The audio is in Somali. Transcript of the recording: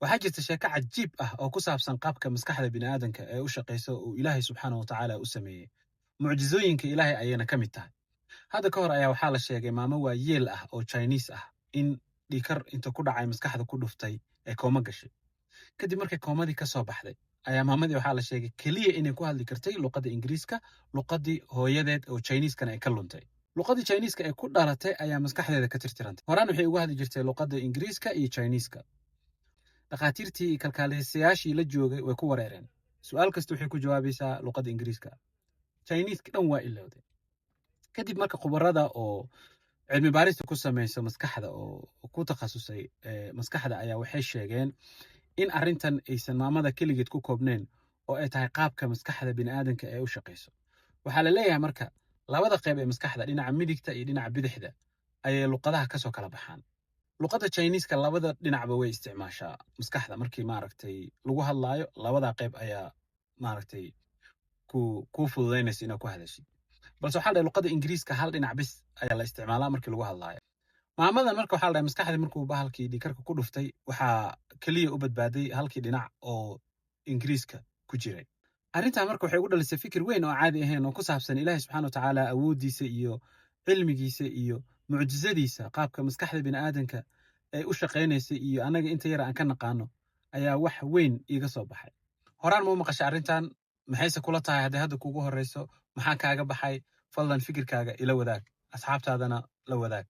Waxaa jirta sheeko cajiib ah oo ku saabsan qaabka maskaxda bini'aadanka ee u shaqayso uu Ilaahay subxaana wa tacaala u sameeyey. Mucjisooyinka Ilaahay ayayna ka mid tahay. Hadda ka hor ayaa waxaa la sheegay maamo waayeel ah oo Chinese ah in dhiikar inta ku dhacay maskaxda ku dhuftay ee kooma gashay. Kadib markay koomadii ka soo baxday ayaa maamadii waxaa la sheegay keliya inay ku hadli kartay luqadda Ingiriiska, luqaddii hooyadeed oo Chineseskana ay ka luntay. Luqaddii Chineska ee ku dhalatay ayaa maskaxdeeda ka tirtirantay. Horaan waxay ugu hadli jirtay luqadda Ingiriiska iyo Chineska. Dhakhaatiirtii iyo kalkaalisayaashii la joogay way ku wareereen. Su'aal kasta waxay ku jawaabaysaa luqadda Ingiriiska. Chineska dhan waa ilowday. Kadib marka khubarada oo cilmi baarista ku samaysa maskaxda oo ku takhasusay maskaxda ayaa waxay sheegeen in arrintan aysan maamada keligeed ku koobnayn oo ay tahay qaabka maskaxda bini'aadanka ee u shaqayso. Waxaa la leeyahay marka labada qayb ee maskaxda, dhinaca midigta iyo dhinaca bidixda, ayay luqadaha kasoo kala baxaan. Luqadda Chineska labada dhinacba way isticmaashaa maskaxda markii maaragtay lagu hadlaayo, labada qayb ayaa maaragtay ku kuu fududaynaysa inaad ku hadashid. Balse waxaa la dhahay luqadda Ingiriiska hal dhinac bis ayaa la isticmaalaa markii lagu hadlaayo. Maamadan marka waxaa la dhahay maskaxdii markuu bahalkii dhiikarka ku dhuftay waxaa keliya u badbaaday halkii dhinac oo Ingiriiska ku jiray. Arrintaa marka waxay ugu dhalisay fikir weyn oo caadi ahayn oo ku saabsan Ilaahay subxaana wa tacaala awooddiisa iyo cilmigiisa iyo mucjisadiisa, qaabka maskaxda bini'aadanka ay u shaqaynaysa iyo annaga inta yar aan ka naqaano ayaa wax weyn iiga soo baxay. Horaan ma u maqashay arrintan? Maxayse kula tahay hadday hadda kuugu horreyso? Maxaa kaaga baxay? Fadlan fikirkaaga ila wadaag, asxaabtaadana la wadaag.